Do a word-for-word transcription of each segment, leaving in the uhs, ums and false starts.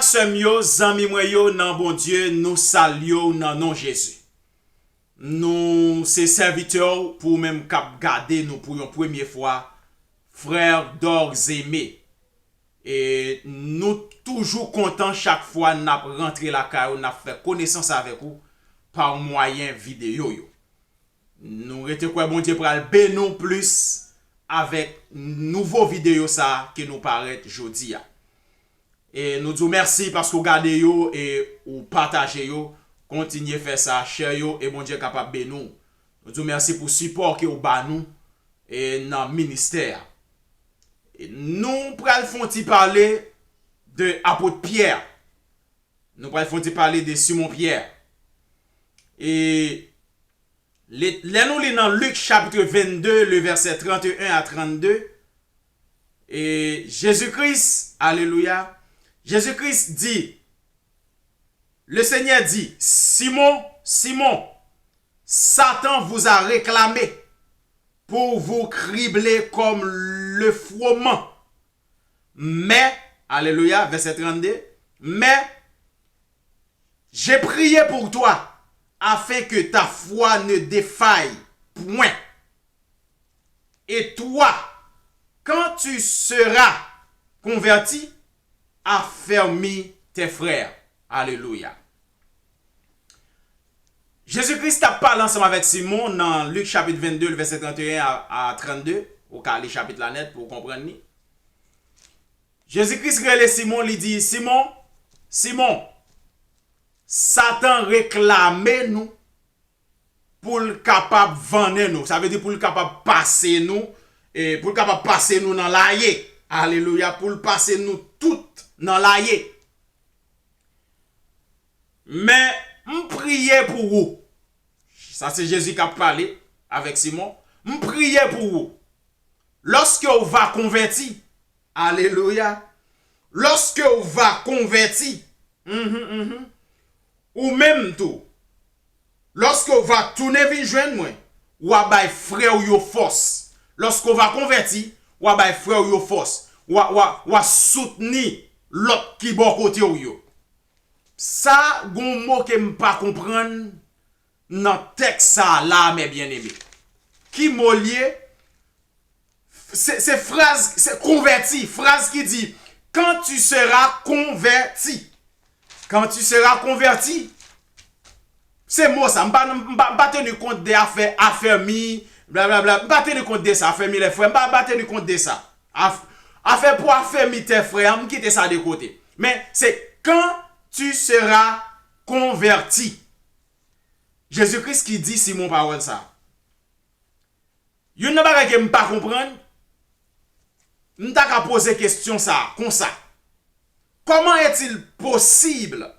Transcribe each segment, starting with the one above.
Sè m yo, zanmi mwen yo nan Bondye, nou salye w nan non Jezi. Nou se sèvitè w pou ou menm k ap gade nou pou yon premye fwa, frè Dorx Aimé. E nou toujou kontan chak fwa n ap rantre lakay ou, n ap fè konesans avèk ou pa mwayen videyo yo. Nou rete kwè Bondye pral beni w plis avèk nouvo videyo sa a ke nou parèt jodi a. E nou di w mèsi paske w gade yo e ou pataje yo. Kontinye fè sa, share yo e Bondye kapab beni w. Nou di w mèsi pou sipò ke w ba nou e nan ministè a. E nou pral fè yon ti pale de apot Pyè. Nou pral fè yon ti pale de Simon Pyè. E le- lè nou li nan Lik chapit vennde, le vèsè trannteyen a trannde, e Jezi Kris, alelouya, Jezi Kris di, le Senyè di, Simon, Simon, Satan vous a réclamé pour vous cribler comme le froment. Mais, alelouya, vèsè trannde, mais j'ai prié pour toi, afin que ta foi ne défaille point. Et toi, quand tu seras converti, affermis tes frères. Alelouya. Jezi Kris t ap pale ansanm avèk Simon nan Lik chapit vennde, vèsè trannteyen a, a trannde. Ou ka li chapit la nèt pou w konprann li. Jezi Kris rele Simon, li di, Simon, Simon, Satan reklame nou pou l kapab vannen nou. Sa vle di pou l kapab pase nou, e, pou l kapab pase nou nan laye. Alelouya, pou l pase nou tout nan laye. Men, m priye pou ou. Sa se Jezi k ap pale avèk Simon. M priye pou ou. Lorsque vous va convertir, alelouya. Lorsque vous va convertir, mhm, mhm, ou menm tou, lorsque w va tounen vin jwenn mwen, w a bay frè w yo fòs. Lorsque w va convertir, w a bay frè w yo fòs. W a, w a, w a soutni lòt ki bò kote w yo. Sa, gon mo ke m pa konprann nan tèks sa a la, mes bien-aimés. Ki mo l ye? Se, se fraz, se konvèti, fraz ki di, quand tu seras converti. Quand tu seras converti. Se mo sa, m pa, m pa, m pa teni kont de afè afèmi, blablabla. M pa teni kont de sa, afèmi lè frè. M pa, m pa teni kont de sa. Af-, afè pou afèmi tè frè an, m kite sa de kote. Men, se quand tu seras converti. Jezi Kris ki di Simon pawòl sa. Youn nan bagay ke m pa konprann, m ta ka poze kesyon sa a, konsa. Comment est-il possible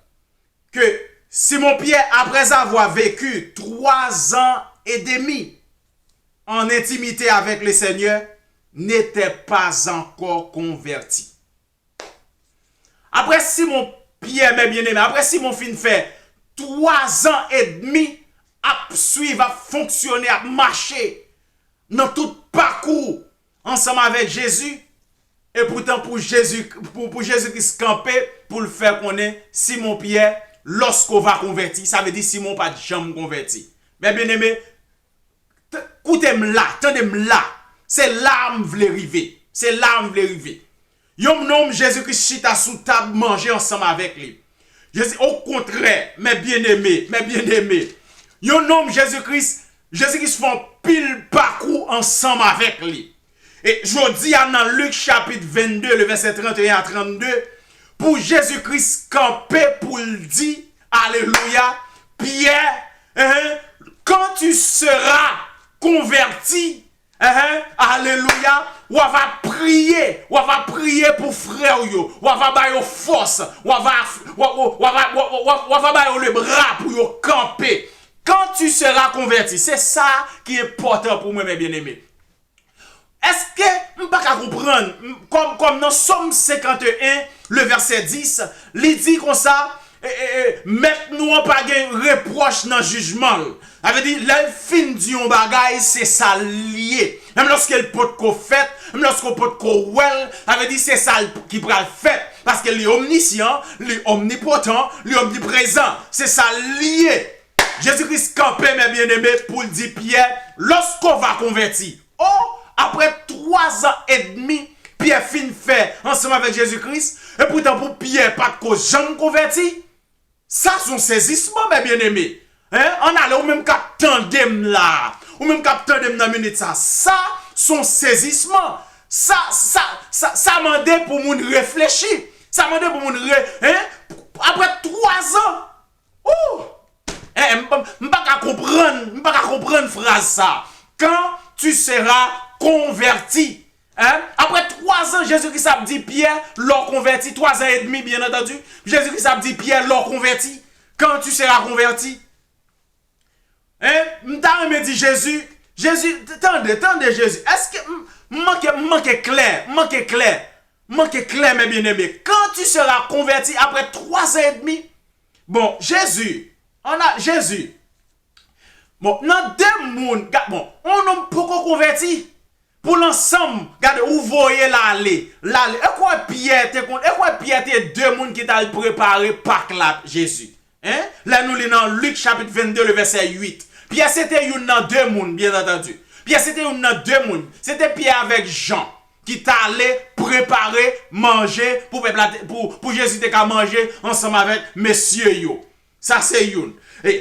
que Simon Pierre, après avoir vécu trois ans et demi en intimité avec le Seigneur, n'était pas encore converti? Apre Simon Pyè, mes bien-aimés, apre Simon fin fè twa zan edmi ap swiv, ap fonksyone, ap mache nan tout pakou ansanm avèk Jezi, e poutan pou Jezi, pou, pou Jezi Kris kanpe pou l fè konnen Simon Pyè, lorsque va converti, sa vle di Simon pa t janm konvèti. Mes bien-aimés, T-, koute m la, tande m la. Se la a m vle rive. Se la a m vle rive. Yon nonm Jezi Kris chita sou tab manje ansanm avèk li. Jezi, okontrè, mes bien-aimés, mes bien-aimés. Yon nonm Jezi Kris, Jezi Kris fè anpil pakou ansanm avèk li. E jodi a nan Lik chapit vennde, le vèsè tranteyen a trannde, pou Jezi Kris kanpe pou l di, alelouya, Pyè, hein, quand tu seras converti, hein, alelouya, w ava priye, w ava priye pou frè w yo, w ava ba yo fòs, w ava, w, w, w ava, w, w, w, w ava ba yo le bra pou yo kanpe. Quand tu seras converti, se sa ki enpòtan pou mwen, mes bien-aimés. Èske m pa ka konprann, m, kòm, kòm nan Sòm senkanteyen, le vèsè dis, li di konsa, e, e, e, Mèt nou an pa gen repwòch nan jijman l. Sa vle di, lè l fin di yon bagay, se sa l ye. Menm lòske l potko fèt, menm lòske w potko wè l, sa vle di se sa l ki pral fèt. Paske li omnisyan, li omnipotan, li omniprezan. Se sa l ye. Jezi Kris kanpe, mè byeneme, pou l di Pyè, lorsqu'on va converti. O, apre twazan edmi, Pyè fin fè ansanm avèk Jezi Kris, epoutan pou Pyè pa t ko janm konvèti. Sa se yon sezisman, mè byeneme. Hein? Ann ale, ou menm k ap tande m la. Ou menm k ap tande m nan minit sa. Sa se yon sezisman. Sa, sa, sa, sa mande pou moun reflechi. Sa mande pou moun re, hein? Apre twazan. Ou! Eh, m, m pa ka konprann, m pa ka konprann fraz sa. Quand tu seras converti. Hein? Apre twazan, Jezi Kris ap di Pyè, lè w konvèti, twazan edmi, byen antandi. Jezi Kris ap di Pyè, lè w konvèti, quand tu seras converti. Hein? M ta renmen di Jezi, Jezi, tande, tande Jezi. Èske m, m manke, m manke klè, m manke klè, m manke klè, mè byeneme. Quand tu seras converti, apre twazan edmi. Bon, Jezi, ann a, Jezi. Bon, nan de moun, gad, bon, yon nonm poko konvèti. Pou l ansanm, gade, ou voye l ale, l ale. E kwè Pyè te konn, e kwè Pyè te de moun ki t al prepare Pak la, Jezi. Hein? Lè nou li nan Lik chapit vennde, le vèsè uit. Pyè se te youn nan de moun, byen antandi. Pyè se te youn nan de moun. Se te Pyè avèk Jan ki t ale prepare manje pou pèp la, te- pou, pou Jezi te ka manje ansanm avèk mesye yo. Sa se youn. E,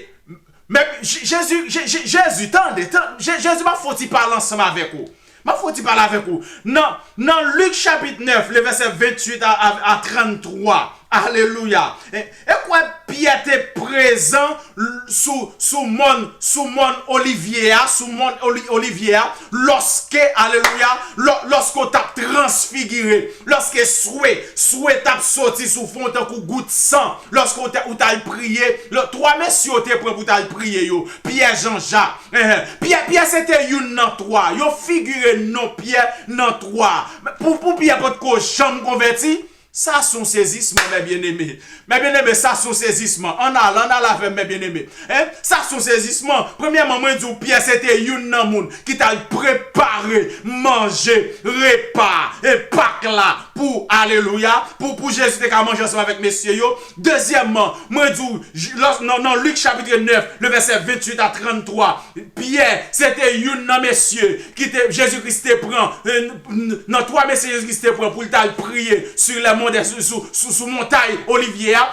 men, Je- Jezi, Je- Je- Jezi, tande, tande, Je- Jezi, m ap fè yon ti pale ansanm avèk ou. M ap fè yon ti pale avèk ou. Nan, nan Lik chapit nèf, le vèsè venntuit a, a, a tranntwa. Alelouya. E, e kwè Pyè te prezan l- sou, sou mòn, sou mòn Olivye a, sou mòn Oli- Olivye a, lòske, alelouya, lò- lòske w t ap transfigire, lòske swe, swe t ap soti sou fwon tankou gout san, lòske w t- ou t al priye, lò- twa mesye w te pran pou w t al priye yo, Pyè, Jan, Jak. Enhen. Pyè, Pyè se te youn nan twa. Yo figire non Pyè nan twa. Pou, pou Pyè potko janm konvèti, sa se yon sezisman, mè byeneme. Mè byeneme, sa se yon sezisman. Ann al, ann al avè m, mè byeneme. Hein? Sa se yon sezisman. Premyèman, mwen di w, Pyè se te youn nan moun ki t al prepare manje, repa, e Pak la pou, alelouya, pou, pou Jezi te ka manje ansanm avèk mesye yo. Dezyèmman, mwen di w, j- lòs- nan, nan Lik chapit nèf, le vèsè venntuit a tranntwa, Pyè, se te youn nan mesye ki te, Jezi Kris te pran, eh, n- n- nan twa mesye Jezi Kris te pran pou l t al priye sou lè monte, sou, sou, sou, sou montay Olivye a.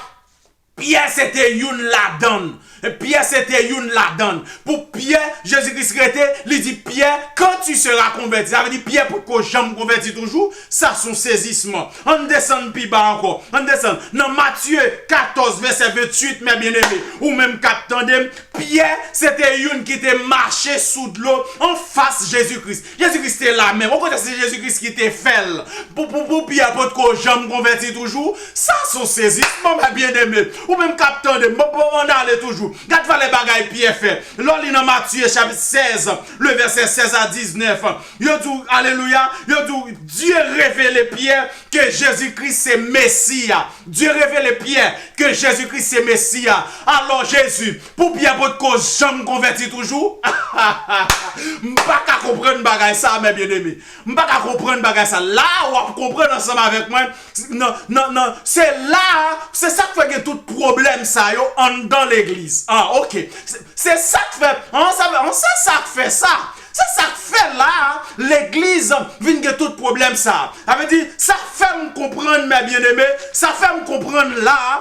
Pyè se te youn ladan l. Pyè se te youn ladan l. Pou Pyè, Jezi Kris rete, li di Pyè, quand tu seras converti. Sa vle di Pyè potko janm konvèti toujou. Sa se yon sezisman. Ann desann pi ba ankò. Ann desann. Nan Matye katòz, vèsè venntuit, mè byeneme, ou menm k ap tande m, Pyè, se te youn ki te mache sou dlo anfas Jezi Kris. Jezi Kris te la menm. Ou konnen se Jezi Kris ki te fè l. Pou, pou, pou Pyè potko janm konvèti toujou. Sa se yon sezisman, mè byeneme. Ou menm k ap tande m, bon, bon, ann ale toujou. Gad valè bagay Pyè fè. Lè w li nan Matye chapit sèz, le vèsè sèz a diznèf, yo di w, alelouya, yo di w, Dye revele Pyè ke Jezi Kris se Mesi a. Dye revele Pyè ke Jezi Kris se Mesi a. Alò, Jezi, pou Pyè potko janm konvèti toujou? M pa ka konprann bagay sa, mè byeneme. M pa ka konprann bagay sa. La a, w ap konprann ansanm avèk mwen. Nan, nan, nan, se la a, se sa k fè gen tout pwoblèm sa yo anndan legliz. Ah, ok. Se, se sa k fè, an, sa, an, se sa k fè sa. Se sa k fè la a, legliz vin gen tout pwoblèm sa. Sa vle di, sa fè m konprann, mè byeneme, sa fè m konprann la a,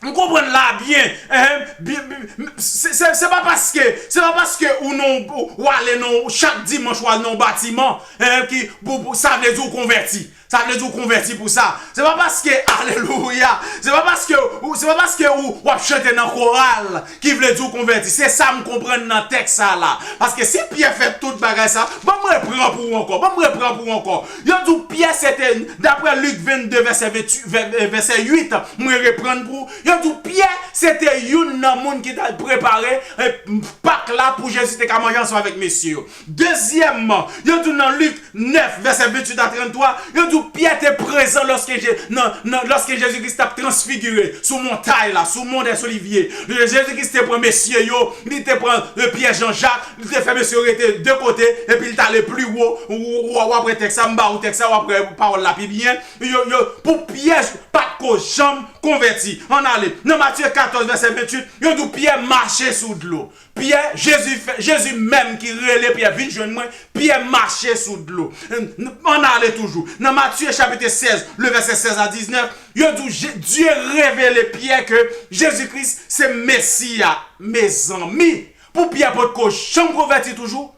m konprann la a byen, hein, byen, byen, se, se, se pa paske, se pa paske ou nan, ou ale nan, chak dimanch ou al nan yon batiman, hein, ki, pou, pou, sa vle di ou konvèti. Sa vle di ou konvèti pou sa. Se pa paske, alelouya, se pa paske ou, se pa paske ou, w ap chante nan koral ki vle di ou konvèti. Se sa m konprann nan tèks sa la. Paske si Pyè fè tout bagay sa, ban m repran pou ou ankò, ban m repran pou ou ankò. Yo di w Pyè se te, daprè Lik vennde, vèsè venntuit, vè-, vè-, vèsè uit, mwen reprann pou ou. Yo di w Pyè se te youn nan moun ki t al prepare, eh, Pak la pou Jezi te ka manje ansanm avèk mesye yo. Dezyèmman, yo di w nan Lik nèf, vèsè venntuit a tranntwa, yo di Pyè te prezan lòske Je- nan, nan, lòske Jezi Kris t ap transfigire sou montay la, sou Mont des Oliviers. Jezi Kris te pran mesye yo, li te pran, e, Pyè, Jan Jak, li te fè mesye yo rete de kote, epi li t ale pli wo. Ou, ou, w ap wè tèks la, m ba ou tèks la, w ap wè pawòl la pi byen. Yo, yo, pou Pyè pa t ko janm konvèti. Ann ale. Nan Matye katòz, vèsè venntuit, yo di w Pyè mache sou dlo. Pyè, Jezi fè, Jezi menm ki rele Pyè, vin jwenn mwen, Pyè mache sou dlo. N-, n-, ann ale toujou. Nan Matye chapit sèz, le vèsè sèz a diznèf, yo di w Je- Dye revele Pyè ke Jezi Kris se Mesi a. Mezanmi, pou Pyè potko janm konvèti toujou?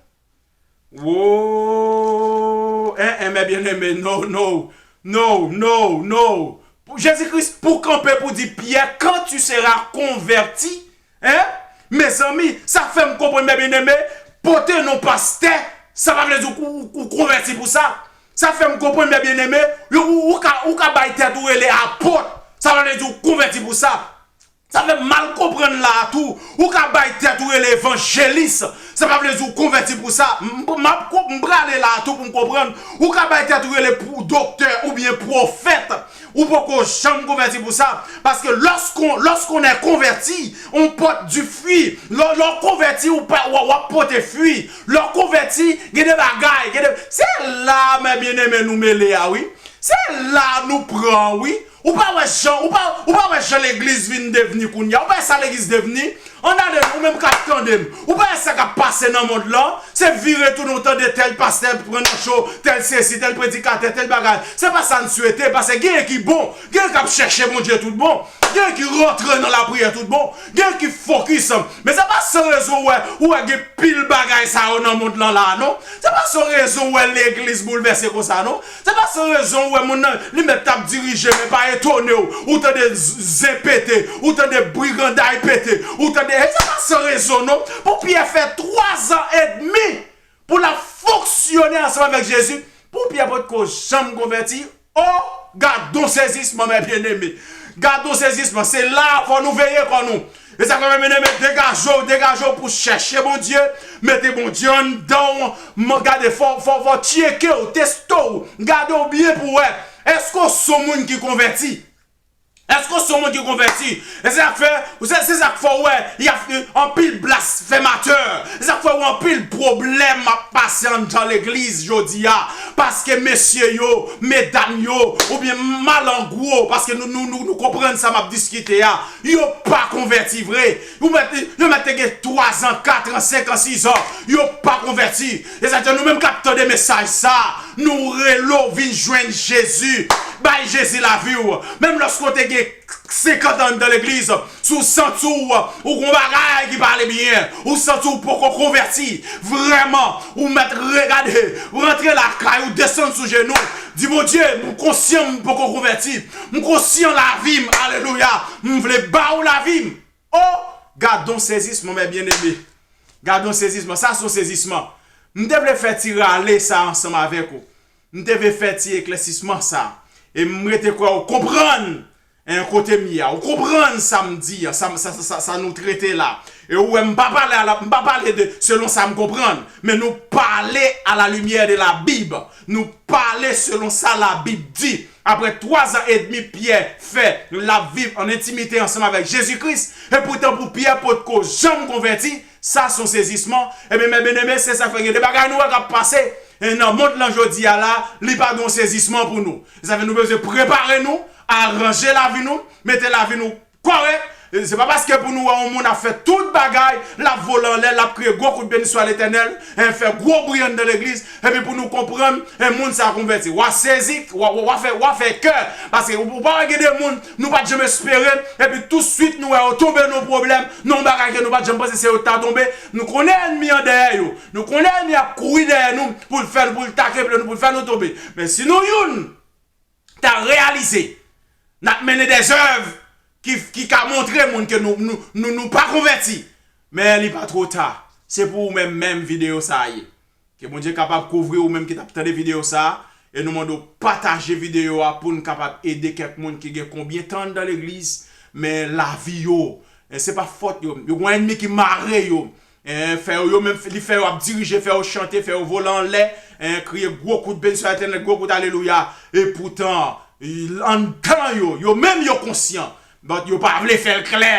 Wo, en, en, mè byeneme, no, no, no, no, no. Pou Jezi Kris, pou kanpe, pou di, Pyè, quand tu seras converti, en? Mezanmi, sa fè m konprann, mè byeneme, pote non pastè, sa pa vle di ou, ou, ou konvèti pou sa. Sa fè m konprann, mè byeneme, ou, ou, ou ka, ou ka bay tèt ou rele apot, sa pa vle di ou konvèti pou sa. Sa fè m mal konprann la a tou. Ou ka bay tèt ou rele evanjelis, sa pa vle di ou konvèti pou sa. M, m, m ap ko- m prale la a tou pou m konprann. Ou ka bay tèt ou rele pou doktè oubyen pwofèt, ou poko janm konvèti pou sa. Paske lorsqu'on, lorsqu'on est converti, on porte du fruit. Lè, lè w konvèti, ou pa, w, w ap pote fwi. Lè w konvèti, gen de bagay, gen de, se la, mè byeneme, nou mele a, wi. Se la nou pran, wi. Ou pa wè jan, ou pa, ou pa wè jan legliz vin devni kounye a. Ou pa wè sa legliz devni? Ann ale, ou menm k ap tande m. Ou pa wè sa k ap pase nan mond lan? Se vire tounen, ou tande tèl pastè pran nan cho, tèl sesi, tèl predikatè, tèl bagay. Se pa sa n swete, paske genyen ki bon, genyen k ap chèche Bondye tout bon, genyen ki rantre nan lapriyè tout bon, genyen ki fokis. Men se pa san rezon ou wè, ou wè gen pil bagay sa yo nan mond lan la, non. Se pa san rezon ou wè legliz boulvèse konsa, non. Se pa san rezon ou wè moun nan, li mèt t ap dirije, men pa etone w, ou tande z- zen pete, ou tande briganday pete, ou tande, e se pa san rezon, non. Pou Pyè fè twazan edmi pou l ap fonksyone ansanm avèk Jezi, pou Pyè potko janm konvèti, o, gadon sezisman, mè byeneme. Gadon sezisman, se la a fò nou veye kò nou. E sa k fè, mè byeneme, degaje w, degaje w pou chèche Bondye, mete Bondye anndan w, m- gade, fò, fò, fò tcheke w, teste w, gade w byen pou wè, èske w se yon moun ki konvèti? Èske w se yon moun ki konvèti? E se sa k fè, se, se sa k fè w wè, y ap, anpil blasfèmatè. Se sa k fè w wè anpil pwoblèm ap pase anndan legliz jodi a. Paske mesye yo, medam yo, oubyen m al an gwo, paske nou, nou, nou, nou konprann sa m ap diskite a. Yo pa konvèti vre. Yo mèt, yo mèt te gen twazan, katran, senkan, sizan. Yo pa konvèti. E sa fè nou menm k ap tande mesaj sa, nou rele w vin jwenn Jezi. Bay Jezi lavi w. Menm lòske w te gen senkant an anndan legliz, si w santi w, ou gon bagay ki pa ale byen, ou santi w poko konvèti, vrèman, ou mèt re- gade, rantre lakay ou, desann sou jenou, di, Bondye, m konsyan m poko konvèti, m konsyan lavi m, alelouya, m vle ba ou lavi m. O, gadon sezisman, mè byeneme. Gadon sezisman. Sa se yon sezisman. M te vle fè ti rale sa ansanm avèk ou. M te vle fè ti eklèsisman sa. E m rete kwè ou konprann, en, kote m ye a. Ou konprann sa m di a, sa, sa, sa, sa, sa nou trete la. E ou wè, m pa pale a la, m pa pale de selon sa m konprann, men nou pale à la lumière de la Bible. Nou pale selon sa Labib di. Apre twazan edmi Pyè fè, l ap viv an entimite ansanm avèk Jezi Kris, e poutan pou Pyè potko janm konvèti, sa se yon sezisman. Ebyen, mè byeneme, se sa k fè gen de bagay nou wè k ap pase, e nan mond lan jodi a la, li pa gen yon sezisman pou nou. E sa fè nou bezwen prepare nou, aranje lavi nou, mete lavi nou kòrèk. E se pa paske pou nou wè yon moun ap fè tout bagay, l ap vole anlè, l ap kriye gwo kout beniswa Letènèl, e fè gwo bri anndan legliz, epi pou nou konprann, e moun sa a konvèti. W a sezi, w a, w a, w a fè, w a fè kè. Paske ou, ou pa wè gen de moun, nou pa t janm espere, epi tousuit nou wè yo tonbe nan yon pwoblèm, nan yon bagay ke nou pa t janm panse se yo t ta tonbe. Nou konnen ènmi an dèyè yo. Nou konnen ènmi ap kouri dèyè nou pou l fè, pou l take pye nou, pou l fè nou tonbe. Men si nou youn ta reyalize, n ap mennen dèzèv ki, ki ka montre moun ke nou, nou, nou, nou pa konvèti. Men li pa twò ta. Se pou ou menm, menm videyo sa a ye. Ke Bondye kapab kouvri ou menm ki t ap tande videyo sa a. E nou mande w pataje videyo a pou n kapab ede kèk moun ki gen konbyen tan anndan legliz, men lavi yo, e se pa fòt yo. Yo gen yon ènmi ki mare yo. Fè yo, yo menm, li fè yo ap dirije, fè yo chante, fè yo vole anlè, kriye gwo kout beni swa etènèl, gwo kout alelouya. Epoutan, anndan yo, yo menm yo konsyan, but yo pa vle fè l klè.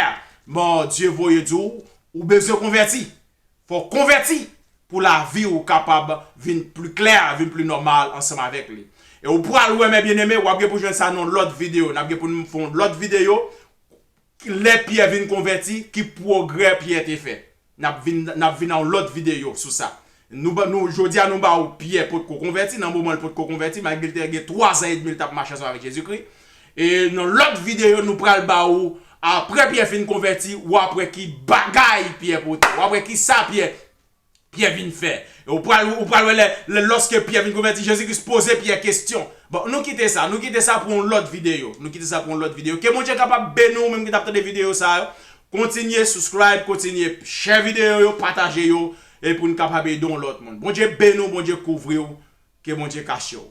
Bondye voye di w, ou bezwen konvèti. Fò w konvèti pou lavi w kapab vin pli klè, vin pli nòmal ansanm avèk li. E ou pral wè, mè byeneme, w ap gen pou jwenn sa nan yon lòt videyo. N ap gen pou n fè yon lòt videyo, lè Pyè vin konvèti, ki pwogrè Pyè te fè. N ap vin, n ap vin nan yon lòt videyo sou sa. Nou, nou, jodi a, nou ba w Pyè potko konvèti, nan moman l potko konvèti, malgre l te gen twa zan edmi l t ap mache ansanm avèk Jezikri. E nan lòt videyo, nou pral ba w, apre Pyè fin konvèti, w ap wè ki bagay Pyè pote, w ap wè ki sa Pyè, Pyè vin fè. E ou pral, ou pral wè lè, lè, lòske Pyè vin konvèti, Jezikri poze Pyè kesyon. Bon, nou kite sa, nou kite sa pou yon lòt videyo. Nou kite sa pou yon lòt videyo. Ke Bondye kapab beni w, menm ki t ap tande videyo sa yo. Kontinye subscribe, kontinye share videyo yo, pataje yo, e pou n kapab ede yon lòt moun. Bondye beni w, Bondye kouvri w, ke Bondye kache w.